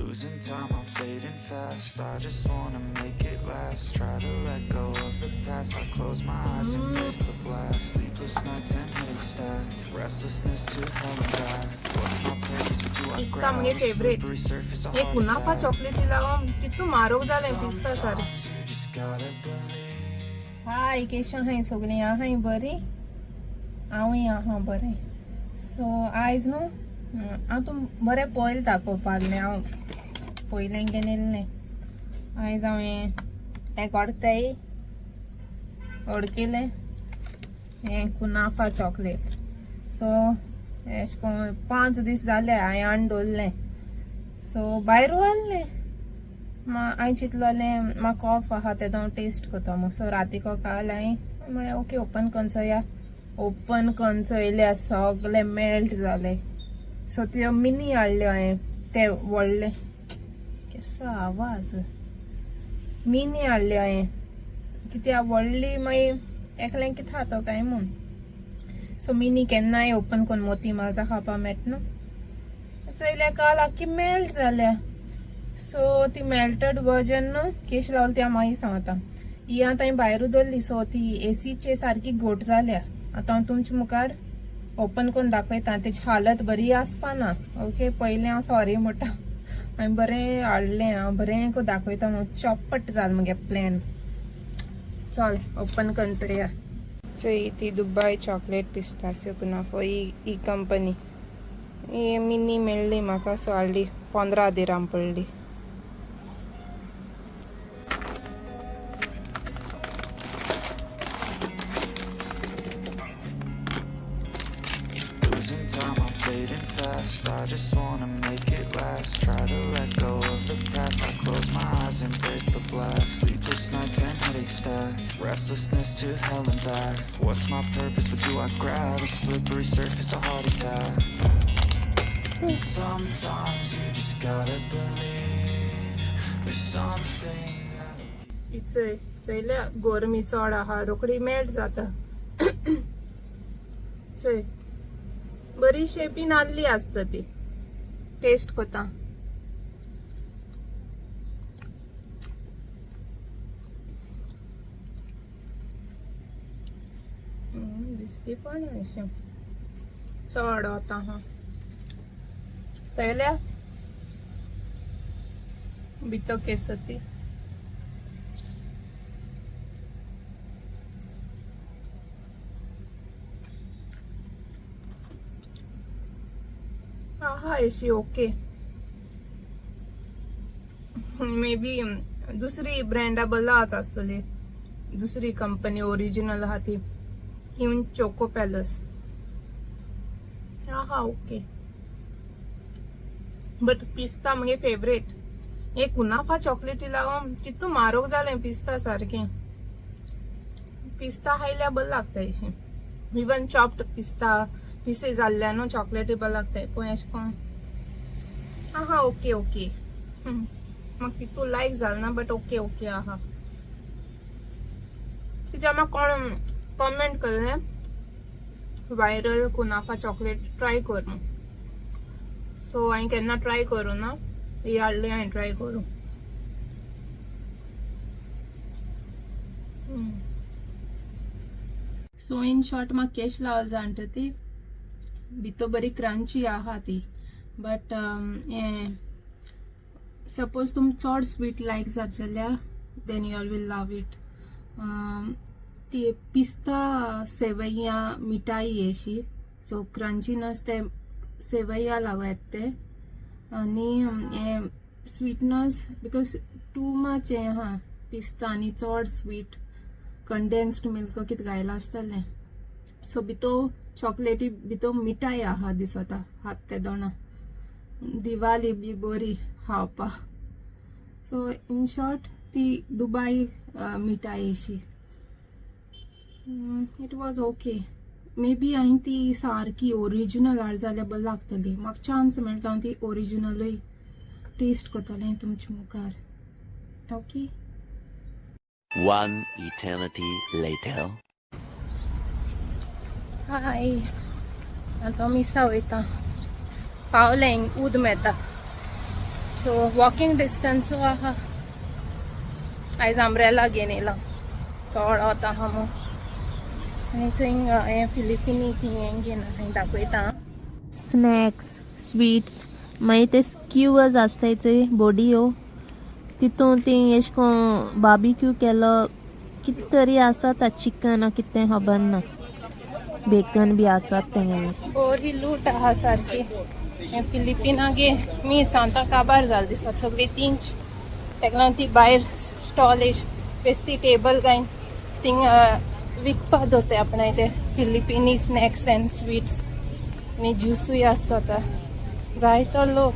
Losing time, I'm fading fast. I just wanna make it last. Try to let go of the past. I close my eyes, embrace the blast. Sleepless nights and headaches stack. Restlessness to hell and back. What's my purpose? What do I पिस्ता grab? मुगे A favorite. slippery surface, a हे heart कुनाफा attack. चॉकलेटी लागून तितू म्हारग जालें पिस्ता सारकें. Sometimes you just gotta believe. हाय, केश आहाय सगळीं आहाय बरीं? हांवूय आहा बरें. सो आयज न्हू हांव तुमकां बरें पयल दाखोवपा आहलें. हांव पयलें घेवन येयल्लें. आयज हांव हें काडताय ओडकेलें हें कुनाफा चॉकलेट. सो एशें कोन्न 5 दीस जाले हांवें हाडून दवरलें. सो भायर आहलें. हांवें चिंतलोलें म्हाका कॉफ आहा तेदो हांव टेस्ट करता म्हूण. सो रातीको काल हांवें म्हळें ओके ओपन करून चोया. ओपन करून चोयल्या सगळे मेल्ट जाले. सो त्यो मिनी हाडल्यो हांवें, ते व्हडले केसो आवाज. मिनी हाडल्यो हांवें कित्याक व्हडली मागीर एकलें कितें खाता काय म्हूण. सो मिनी केन्नाय ओपन करून मोती माजा खावपा मेळटा न्हू. चोयल्या काल आख्खी मेल्ट जाल्या. सो ती मेल्टेड वर्जन न्हू केश लावली ती हांव मागीर सांगता. ही आतां हांवें भायरूच दवरली. सो ती एसीचे सारकी घोट जाल्या. आतां हांव तुमच्या मुखार ओपन करून दाखयता. तेजी हालत बरी आसपा ना. ओके, पयलें हांव सॉरी म्हणटा. हांवें बरें हाडलें, हांव बरें करून दाखयता म्हूण चौपट जालें मुगे प्लॅन. चल ओपन करून चोया. चोय ती दुबाय चॉकलेट पिस्तासियो कुनाफो ही कंपनी. ही मिनी मेळ्ळी म्हाका. सो हाडली, 15 दिराम पडली. Losing time, I'm fading fast. I just wanna make it last. Try to let go of the past. I close my eyes, embrace the blast. Sleepless nights and headaches stack. Restlessness to hell and back. What's my purpose? What do I grab? A slippery surface, a heart attack. And sometimes you just gotta believe there's something that'll चय चोयल्या गोरमी चड आहा, रोखडी melt जाता. चय बरी शेपीन आहली आसता ती. टेस्ट कोता. दिसती पण अशें चड वता. हा, चोयल्या भितर केस ती. आहा अशी ओके. मे बी दुसरी ब्रँडा बल्ला जाता आसतली, दुसरी कंपनी ओरिजिनल आहा ती. इवन चोको पॅलस आहा ओके. बट पिस्ता मुगे फेवरेट. हे कुनाफा चॉकलेटी लागून तितू म्हारग जालें पिस्ता सारकें. पिस्ता खायल्यार बरें लागता अशें. इवन चॉप्ड पिस्ता पिसे जाल्ल्या न्हू चॉकलेटी बरें लागता. पळय अशें कोन्न आहा ओके ओके. म्हाका तितू लायक जालें ना बट ओके ओके आहा. तिच्या म्हाका कोण कॉमेंट केल्लें वायरल कुनाफा चॉकलेट ट्राय कर म्हूण. सो हांवें केन्ना ट्राय करूं ना, ही हाडली हांवें ट्राय करूं. सो इन शॉर्ट म्हाका केश लावल जाणटा ती भितर बरी क्रंची आहा ती. बट हें सपोज तुमकां चड स्वीट लायक जात जाल्यार then you all will love it. ती पिस्ता सेवैया मिठाई अशी. सो क्रंचीनस ते सेवैया लागो येता ते. आनी हें स्वीटनस because too much हें आहा पिस्ता आनी चड स्वीट कंडेन्स्ड मिल्क कितें घायलां आसतलें. सो भितर चॉकलेटी भितर मिठाई आहा दिसता हात ते दोणा. दिवाली बी बरी खावपा. सो इन शॉर्ट ती दुबाय मिठाई अशी. It was okay. May be हांवें ती सारकी ओरिजिनल हाड जाल्यार बरी लागतली. म्हाका चान्स मेळटा हांव ती ओरिजिनलूय टेस्ट करतलें तुमच्या मुखार. Okay. One eternity later. हाय, आतां मिसा वयता. पावलें उद मेळटा. सो वॉकिंग डिस्टन्सू आहा. आयज अम्ब्रेला घेवन येयला, चड वता आहा म्हूण. आनी थंय हें फिलिपिनी ती हें घेवन हांव दाखयता. स्नॅक्स, स्वीट्स, मागीर ते स्क्युअर्स आसताय चोय बोडयो, तितून ती एश कोन बार्बिक्यू केलो कितें तरी आसता, चिकन कितें खबर ना, बेकन बी आसात तेंगेलें. बरी लूट आहा सारकी. हें फिलिपिना गे मीस आतां काबार जाल दिसता सगळी तींच. तेका लागून ती भायर स्टॉल एश बेस्ती टेबल घायन थिंग विकपा दवरताय आपणाय ते फिलिपिनी स्नॅक्स एंड स्वीट्स. आनी ज्युसूय आसता, जायतो लोक.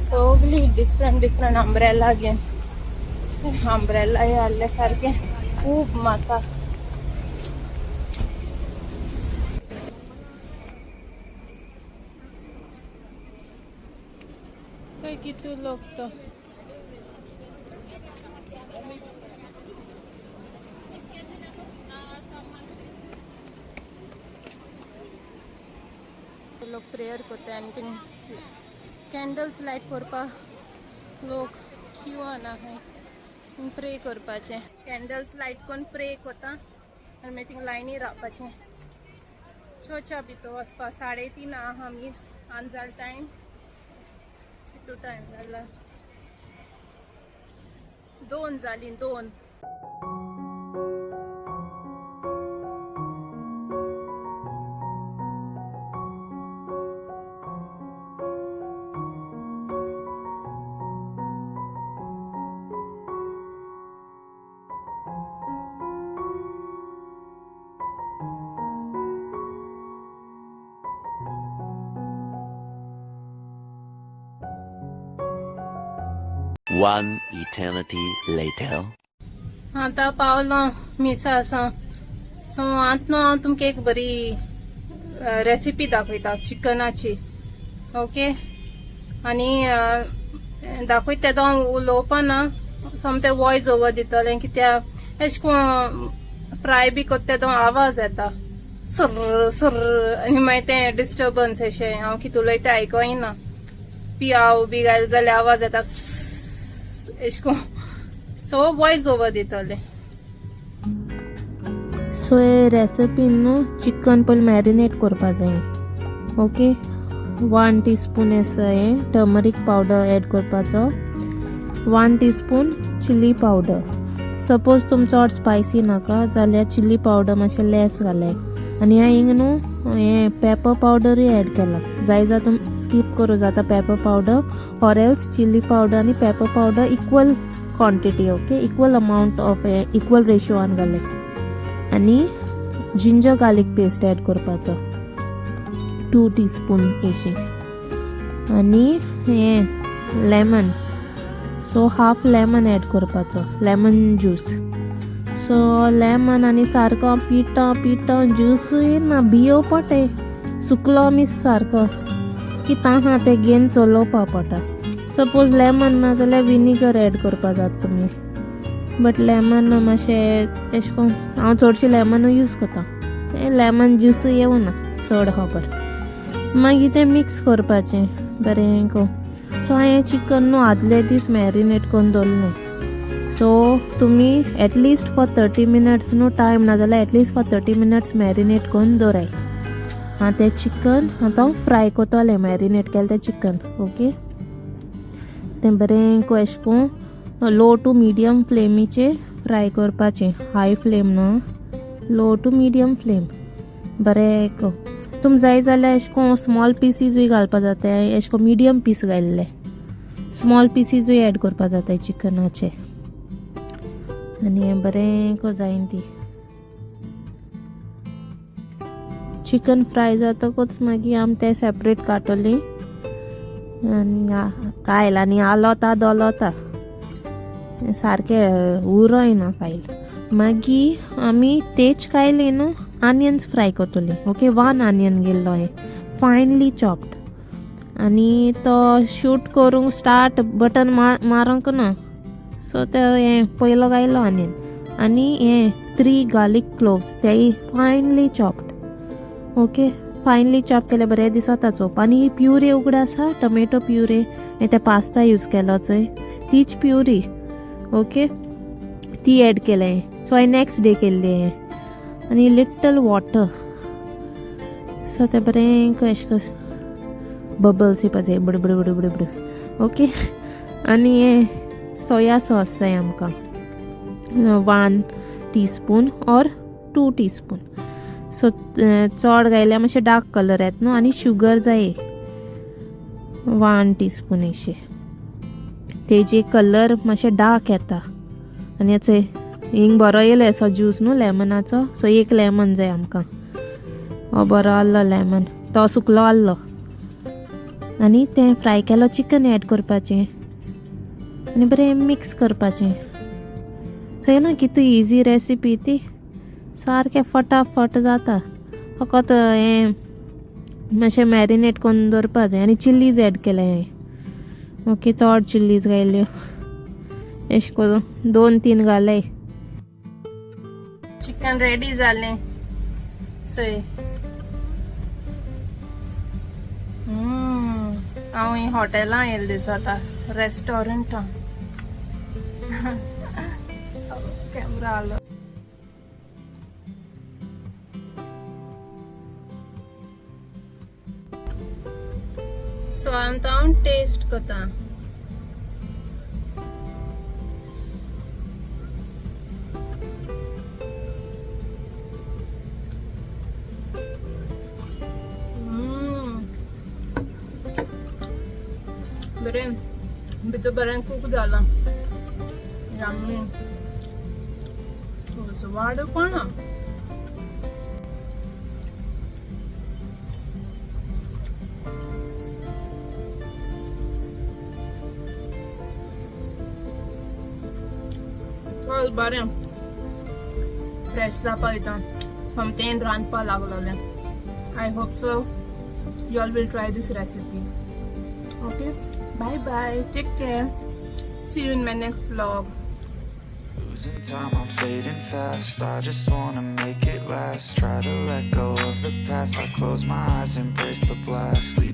सगळी डिफरंट डिफरंट अम्ब्रेला घेवन, अम्ब्रेलाय हाडले सारकें खूब माता. चोय कितू लोक तो. लोक प्रेयर करता आनी थिंग कॅन्डल्स लायट करपाक लोक क्यूआन आहाय प्रे करपाचें. कॅन्डल्स लायट करून प्रे करता आनी मागीर थिंग लायनी रावपाचें. चर्चा भितर वचपा 3:30 आहा मीस. आनी जाल टायम, कितू टायम जाला? 2 जालीं, 2. One eternity later. आतां पावलो मिसा आसा. सो आतां न्हू हांव तुमकां एक बरी रेसिपी दाखयता चिकनाची, ओके? आनी दाखयता तेदो हांव उलोवपा ना, सोमतें वॉयस ओवर दितलें, कित्याक एशें कोन फ्राय बी करता तेदो आवाज येता सुर्र सुर्र, आनी मागीर तें डिस्टर्बन्स अशें, हांव कितें उलयता आयकोय ना. पियाव बी घायले जाल्यार आवाज येता एशें कोन. सो वॉयस ओवर दितलें. सो हे रेसिपीन न्हू चिकन पयलीं मॅरिनेट करपा जाय, ओके? 1 टीस्पून आसा हें टर्मरीक पावडर एड करपाचो, 1 टीस्पून चिली पावडर. सपोज तुम चड स्पायसी नाका जाल्यार चिली पावडर मातशें लेस घालाय. आनी ह्या हिंग न्हू हें पेपर पावडरूय एड केला, जाय जाल्यार तुम स्कीप करूं जाता pepper powder, or else chilli powder आनी pepper powder equal quantity, okay? Equal amount of equal रेशियोन घालाय. आनी जिंजर गार्लिक पेस्ट एड करपाचो 2 टीस्पून अशी. आनी हें lemon, so half lemon add करपाचो, लेमन ज्यूस. सो लेमन आनी सारको पिटा पिटा, ज्यूसूय ना, बियो पडटे सुकलो मीस सारको कितें आहा तें घेवन चलोवपा पडटा. सपोज लेमन ना जाल्यार विनिगर एड करपा जाता तुमी, बट लेमन मातशें एशें कोन हांव चडशें लेमनूय यूज करता, लेमन ज्युसूय येवना चड खबर. मागीर तें मिक्स करपाचें बरें करून. सो हांवें चिकन न्हू आदले दीस मॅरिनेट करून दवरलें. सो तुमी एटलिस्ट फॉर 30 मिनट्स न्हू, टायम ना जाल्यार at least for 30 minutes marinate करून दवराय. आं, तें चिकन आतां हांव फ्राय करतलें, मॅरिनेट केलें तें चिकन, ओके? तें बरें एशें करून लो टू मिडियम फ्लेमीचेर फ्राय करपाचें, हाय फ्लेम न्हू, लो टू मिडियम फ्लेम. बरें तुम जाय जाल्यार एशें कोन स्मॉल पिसीजूय घालपा जाता, एशें कोन मिडियम पीस घायल्ले, स्मॉल पिसीजूय एड करपा जाता चिकनाचे. आनी हें बरें को जायन ती चिकन फ्राय जातकूच मागीर आमी तें सेपरेट काडटलीं. आनी कायल आनी आलोता दोलोता सारकें उरयना कायल. मागीर आमी तेच कायली न्हू आनियन्स फ्राय करतलीं, ओके? 1 आनियन घेयल्लो हांवें फायनली चॉप्ड, आनी तो शूट करूंक स्टार्ट बटन मारूंक ना, सो ते हें पयलो घायलो आनियन. आनी हें 3 गार्लीक क्लोव्स तेय finally chopped. Okay, finally chop केले बरें दिसता चोवपा. आनी ही प्युरी उगड आसा, टोमॅटो प्युरी, आनी ते पास्ता यूज केलो चोय तीच प्युरी. ओके, ती एड केलें. सो हांवें नेक्स्ट डे केल्ली हें. आनी लिट्टल वॉटर. सो तें बरें अशें कस बबल्स येवपा जाय, बुड बुड बुड बुड बुड. ओके, आनी हें सोया सॉस जाय आमकां, 1 teaspoon or 2 teaspoon. So चड घायल्यार मातशें डार्क कलर येता न्हू. आनी शुगर जाय 1 टीस्पून अशें, तेजे कलर मातशें डार्क येता. आनी चोय हिंग बरो येयलो असो ज्यूस न्हू लेमनाचो. सो एक लेमन जाय आमकां. हो बरो आहलो लेमन, तो सुकलो आहलो. आनी तें फ्राय केलो चिकन एड करपाचें आनी बरें मिक्स करपाचें. चोयलां कितू इजी रेसिपी ती, सारकें फटाफट जाता. फकत हें मातशें मॅरिनेट करून दवरपा जाय. आनी चिल्लीज एड केले हांवें. ओके, चड चिल्लीज घायल्यो, अशें करून 2-3 घाले. चिकन रेडी जालें चोय. हांव ही हॉटेलां येयलें दिसता, रेस्टॉरंटान. कॅमरा आलो. सो आतां हांव टेस्ट करता. बरें भितर बरें कूक जालां. यम्मी. उजवाड पण. चल बरें फ्रेश जावपा वयता. सोमतें रांदपा लागलोलें. I hope so you all will try this recipe. Okay, bye bye, take care, see you in my next vlog. Losing time, I'm fading fast. I just wanna make it last. Try to let go of the past. I close my eyes, embrace the blast. Sleepless.